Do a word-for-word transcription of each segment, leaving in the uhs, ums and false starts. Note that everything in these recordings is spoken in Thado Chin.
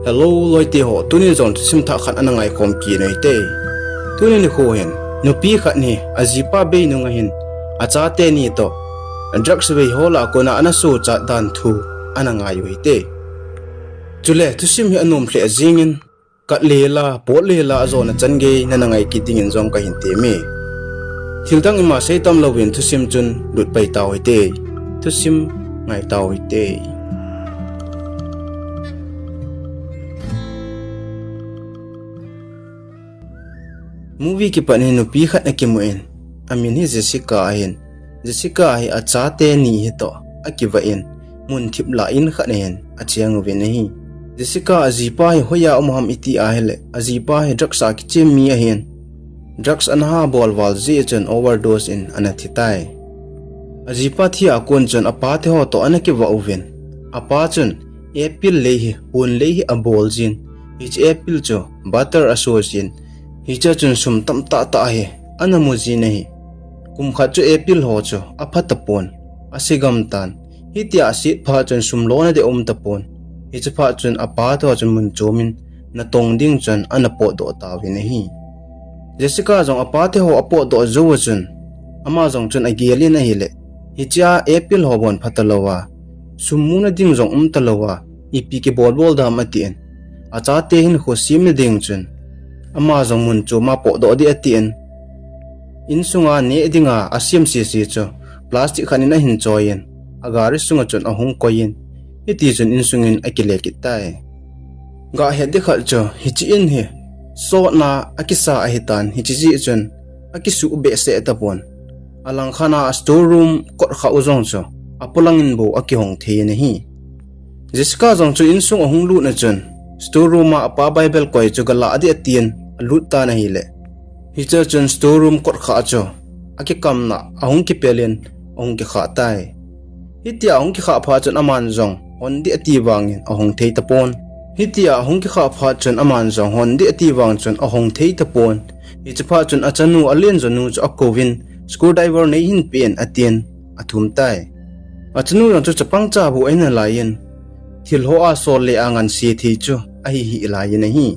Hello loite ho, tunin jong thusim thah khat ana ngaikhom kit u hite. Tuni nikho hin nupi khat hi ajipa bei nunga hin achate ni toh drugs vei ho lah a kona ana sochat dan thu ana ngai u hite. Chule thusim hi anom lheh jingin, kat lela, pot lela ajona chan gei nana ngai kit dingin jong kahin temme. Thildang ima sei tam louvin thusim chun lut pai tau hite. Thusim ngai tau hite. Movie kipat hin nupi khat akimun, amin hi Jessica ahin. Jessica hi achate ni hitoh akivah in, mun thip lah in khat ahin acheng uvin ahi. Jessica ajipa hi hoiya um ham iti ahile, ajipa hi drugs a kichem mi ahin. Drugs ana ha bol val jeh chun overdose in ana thi tai. Ajipa thi a kon chun apa teho toh ana kivah uvin, apa chun apple lei hi, hon lei hi abol jin, hiche apple chu butter aso jin, hiche chun sum tamtah tah hi ana mu jin ahi. Kum khat chu apple ho chu apha tapon, ase gam tan. Hitia aset phat chun sum lona ding aum tapon. Hiche phat chun apa toh chun mun chomin natong ding chun ana potdoh tauvin ahi. Jessica jong apa teho apotdoh jou a chun, ama jong chun agel in ahile, hichea apple ho bon pha talouva, sum muna ding jong um talouva, ipi kibol bol dam atin, achate hinkho semna ding chun ama jong mun choma potdoh ding atin, insunga neh dinga asem sese chu plastic khat in ahin choiyin, agari sunga chun ahung koiyin, hitichun insungin akile kit tai. Gah het ding khat chu hiche in hi sotna akisa ahitan, hiche jeh chun akisuh behseh tapon. Alangkhat a store room kot kha u jong chu apolangin bou akihong thei in ahi. Jessica jong chu insung ahung lut na chun store room a apa Bible koi chu galah ding atin alut tan ahile, hiche chun store room kot kha chu akikamna ahung kipel in ahung kikhah tai. Hitia ahung kikhah phat chun aman jong hon ding ati vangin ahong thei tapon. Hitia ahung kikhah phat chun aman jong hon ding ati vang chun ahong thei tapon. Hiche phat chun achanu alen jonu chu akouvin, screwdriver neihin pen atin athum tai. Achanu jong chu chapang cha bou ahi nalaiyin, thil ho asol le anganse thei chu ahi hih laiyin ahi.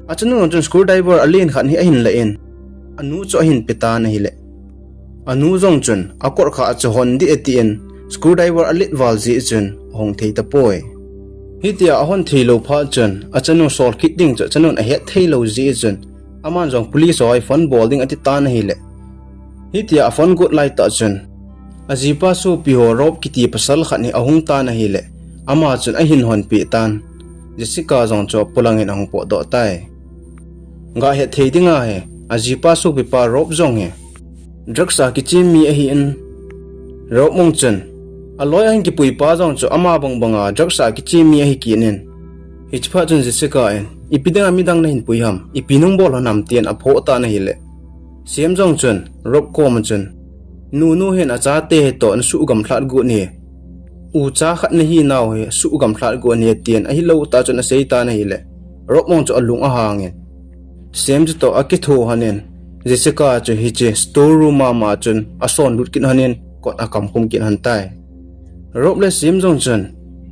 Achanu jong chun screwdriver alen khat hi ahin lah in, anu chu ahin pe tan ahile, anu jong chun akot kha chu hon ding atin, screwdriver alet val jeh chun ahong thei tapoi. Hitia ahon theilou phat chun achanu sol kit ding chu achanun ahet theilou jeh chun, aman jong police ho hi phone bol ding ati tan ahile, hitia aphone got laitah chun ajipa sopi ho Rob kiti pasal khat hi ahung tan ahile, ama chun ahin honpeh tan, Jessica jong chu apolangin ahung potdoh tai. Gah het thei dinga hi, ajipa sopipa Rob jong hi drugs a kichem mi ahin, Rob mong chun aloi ahin kipui pa jong chu ama bang banga drugs a kichem mi ahi kit in, hiche phat chun Jessica in, ipi dinga midang nahin pui ham, ipi nung bol hon ham tin aphoh tan ahile, Sam jong chun Rob koma chun, nunu hin achate hitoh nasuh gamlhat got in, ucha khat nahinau hi suh gamlhat got in tin ahilou tah chun asei tan ahile, Rob mong chu alung ahangin, Sam chutoh akitho lhonin, Jessica chu hiche store room a ma chun asonlut kit lhonin kot akamkhum kit lhon tai. Rob le Sam jong chun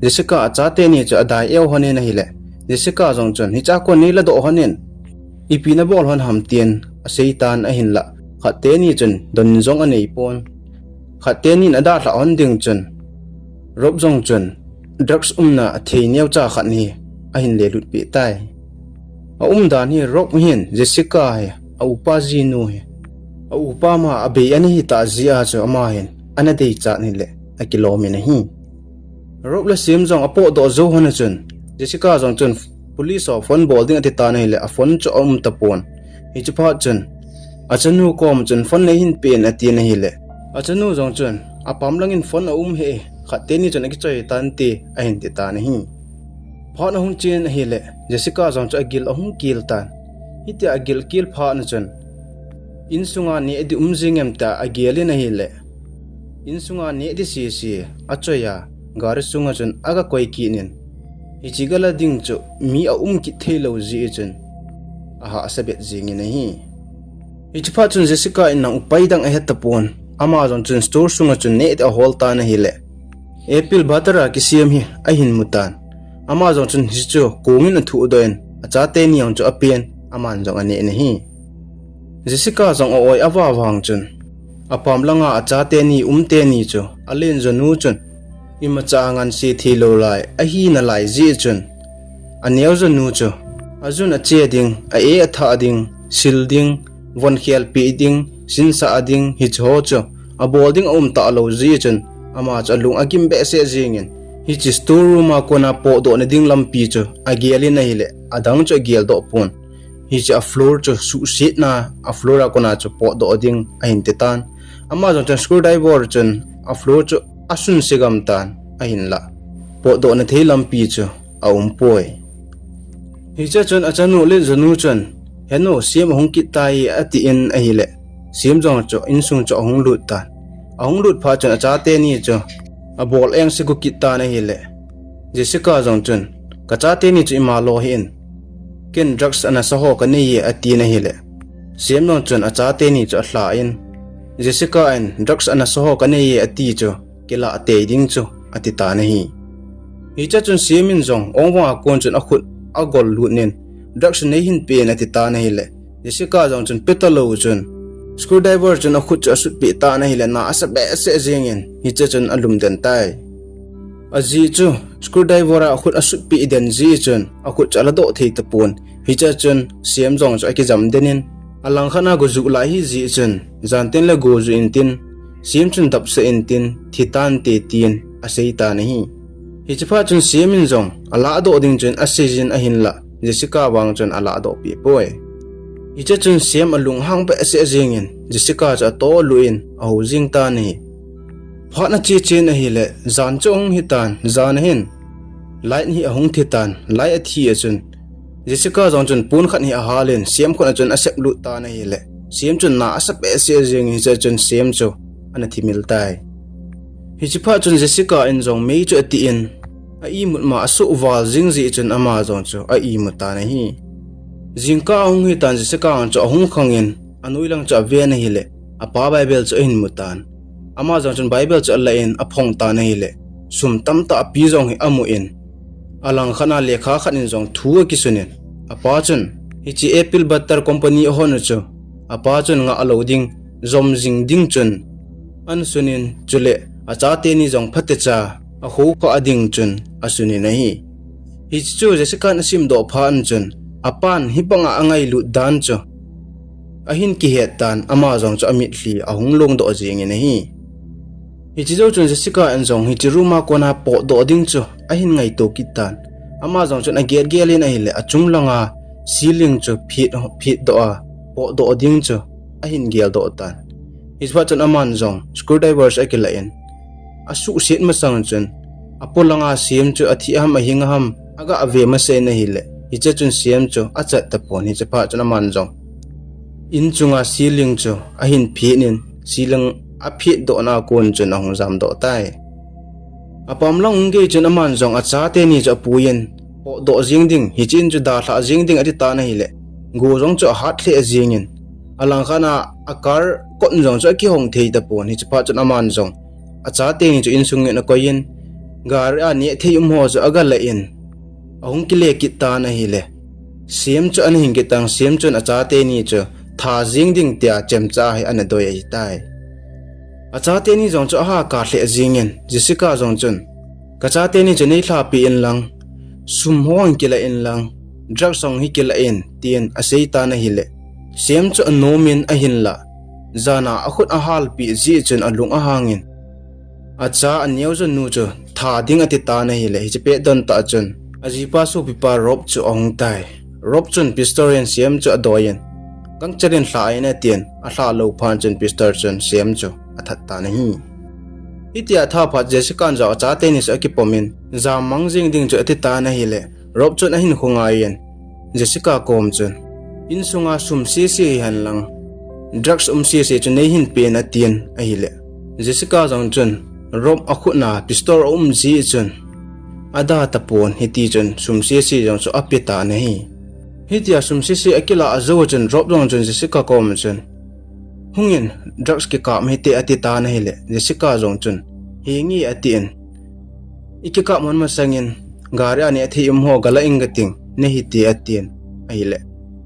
Jessica achate ni chu adai eu lhonin ahile, Jessica jong chun, hichea kon neiladoh lhonin, ipi nabol lhon ham tin asei tan ahinlah, khat teni chun donin jong aneipon. Khat tenin adalhah lhon ding chun, Rob jong chun drugs umna athei neocha khat hi ahin lelutpeh tai. Aumdan hi Rob hin Jessica hi aupa jinu hi, aupa ma abei ana hitah jeh a chu ama hin ana deichat hile akilomin ahi. Rob le Sam jong apotdoh jou lhon a chun, Jessica jong chun police ho phone bol ding ati tan ahile, aphone chu aum tapon. Hiche phat chun achanu koma chun phone neihin pen atin ahile, achanu jong chun, apam langin phone aum hih e, khat teni chun akichoi tante ahin ti tan ahi. Phat ahung chen ahile, Jessica jong chu agil ahung kel tan. Hitia agil kel phat na chun, insunga neh ding um jing em tia agelin ahile, insunga neh ding sese achoiya, gari sunga chun agakoi kit in, hiche gala ding chu mi aum kit theilou jeh chun ahahsa bet jengin ahi. Hiche phat chun Jessica in jong upai dang ahetapon, ama jong chun store sunga chun neh ding ahol tan ahile, apple butter a kisem hi ahin mutan. Ama jong chun hichu kongin athuhdoh in, achate ni jong chu apen, aman jong aneh in ahi. Jessica jong a-oi ava vang chun, apam langa achate ni um teni chu alen jonu chun, imacha nganse theilou lai ahi nalai jeh chun, aneo jonu chu, ajun ache ding, a-e athah ding, sil ding, von khelpeh ding, sinsah ding, hicheho chu abol ding aum talou jeh chun, ama chu alung agim behseh jengin, hiche store room a kona potdoh nading lampi chu agel in ahile, adang chu ageldoh pon. Hiche a floor chu suhsetna, a floor a kona chu potdoh ding ahin titan. Ama jong chun screwdriver chun a floor chu asunse gam tan ahinla, potdoh nathei lampi chu aumpoi. Hiche chun achanu le jonu chun, henu, Sam ahung kit tai, atin ahile, Sam jong chu insung chu ahung lut tan. Ahung lut phat chun achate ni chu abol engse gu kit tan ahile, Jessica jong chun, kachate ni chu ima lo hih in, ken drugs anasa ho kanei e, atin ahile, Sam jong chun achate ni chu alha in, Jessica in drugs anasa ho kanei e ati chu, kilah tei ding chu, atitan ahi. Hiche chun Sam in jong ongvang a kon chun akhut agol lut in, drugs neihin pen, atitan ahile, Jessica jong chun petalou chun, screwdriver chun akhut chu asutpeh tan ahile, na asa behseh jengin, hiche chun alumden tai. Ajeh chu screwdriver a akhut asutpeh den jeh chun akhut chu aladoh thei tapon. Hiche chun Sam jong chu akijam den in, alangkhat a go juh lai hijeh chun, jantin le go juh intin, Sam chun dapsah intin, thitante tin aseitan ahi. Hiche phat chun Sam in jong alahdoh ding chun aseijin ahinla, Jessica vang chun alahdoh peh poi. Hiche chun Sam alunghang behseh jengin, Jessica chu atohlut in ahou jeng tan ahi. Phat ache chen ahile, jan chu ahung hitan, jan ahin light hi ahung thitan, light athi a chun, Jessica jong chun pon khat hi ahal in, Sam khut a chun aseplut tan ahile, Sam chun na asa behseh jengin, hiche chun Sam chu ana thimil tai. Hiche phat chun Jessica in jong mei chu ati in, a-imut ma asuh val jing jeh chun ama jong chu a-imut tan ahi. Jingkah ahung hitan, Jessica jong chu ahung khangin, anoi lang chu aven ahile, apa Bible chu ahin mutan. Ama jong chun Bible chu alah in aphong tan ahile, sum tamtah pi jong hi amun, alangkhat a lekha khat in jong thu akisunin, apa chun hiche Apple Butter Company ahon u chu apa chun ngah lou ding, jom jing ding chun anasunin, chule achate ni jong phatecha akhoukhah ding chun asunin ahi. Hiche chu Jessica in asimdoh phat chun, apan hibanga angailut dan chu ahin kihet tan, ama jong chu amitlhi ahung longdoh jengin ahi. Hiche jou chun Jessica in jong hiche room a kona potdoh ding chu ahin ngaito kit tan. Ama jong chun agelgel in ahile, achung langa ceiling chu phet, phetdoh a potdoh ding chu ahin geldoh tan. Hiche phat chun aman jong screwdriver chu akilah in, asuhset masang chun, apo langa Sam chu athi ham ahing ham aga ve masa in ahile, hiche chun Sam chu achat tapon. Hiche phat chun aman jong in chunga ceiling chu ahin phet in, ceiling aphetdohna kon chun ahung jamdoh tai. Apam lang hung gei chun aman jong achate ni chu apuiyin, potdoh jeng ding, hiche in chu dalhah jeng ding atitan ahile, go jong chu ahat lheh jengin, alangkhat a a car kot jong chu akihong thei tapon. Hiche phat chun aman jong achate ni chu insungin akoiyin, gari a neh thei um ho chu agalah in, ahung kile kit tan ahile, Sam chu ana hing kit tan, Sam chun achate ni chu tha jeng ding tia chemcha hi ana doi ahitai. Achate ni jong chu ahakah lheh jengin, Jessica jong chun, kachate ni chu neilhahpeh inlang, sum ho hung kilah inlang, drugs jong hi kilah in, tin aseitan ahile, Sam chu anomin ahinla, jana akhut ahalpeh jeh chun alung ahangin, acha aneo jonu chu tha ding atitan ahile, hiche pet don tah chun ajipa sopipa Rob chu ahung tai. Rob chun pistol in Sam chu adoiyin, gangchelin lhah in atin, alhah lou phat chun pistol chun Sam chu athat tan ahi. Hitia atha phat Jessica in jong achate ni chu akipomin, jammang jeng ding chu atitan ahile, Rob chun ahinkho ngaiyin, Jessica kom chun, insunga sum sese hihen lang, drugs um sese chu neihin pen, atin ahile, Jessica jong chun Rob akhut a pistol aum jeh chun, ada tapon, hiti chun sum sese jong chu apetan ahi. Hitia sum sese akilah jou chun Rob jong chun Jessica kom chun, hungin, drugs kikap hite, atitan ahile, Jessica jong chun, henge, atin, ikikap man masangin, gari a neh thei um ho gala inge kating, nehite atin. Ahile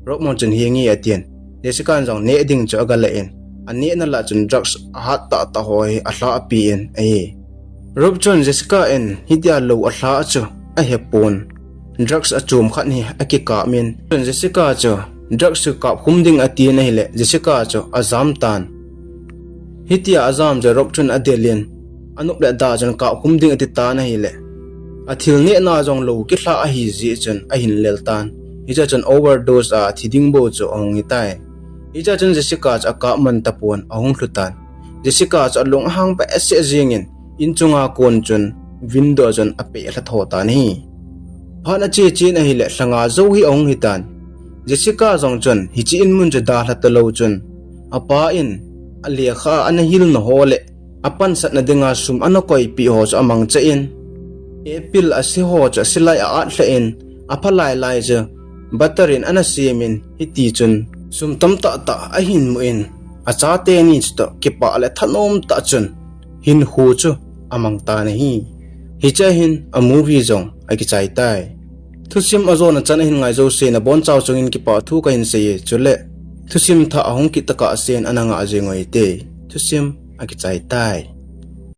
Rob mun chun, Hinge atin. Jessica in jong neh ding chu agala in, anehna lah chun drugs ahat tahtah ho hi alhahpi in ahi. Rob chun Jessica in hitia lou alhah chu ahepon, drugs achom khat hi akikap in, chun Jessica chu drugs chu kapkhum ding atin ahile Jessica chu ajam tan. Hitia ajam chu Rob chun adel in, anop le da chun kapkhum ding atitan ahile, athil nehna jong lou kilhah ahijeh chun ahin lel tan. Hichea chun overdose a thi ding bou chu ahung hitai. Hichea chun Jessica chu akap man tapon, ahung lhu tan. Jessica chu alung ahang behseh jengin, in chunga kon chun window a chun apeh lha tho tan ahi. Phat ache chen ahile lhanga jou hi ahung hitan. Jessica jong chun hiche in mun chu dalha talou chun, apa in alekha a ana hilna ho le apansatna dinga sum ana koipeh ho chu amangcha in, apple ase ho chu asilai a-at lheh in, aphalai lai chu butter in ana semin, hitichun sum tamtah tah ahin mu in, achateni chutoh kipah le thanom tah chun hinkho chu amang tan ahi. Hichea hin a movie jong akichai tai. Thusim ajona chan ahin ngai jousen abonchau chungin kipah thu kahin seiye, chule thusim thah ahung kit tokah sen ana ngah jeng uhite. Thusim akichai tai.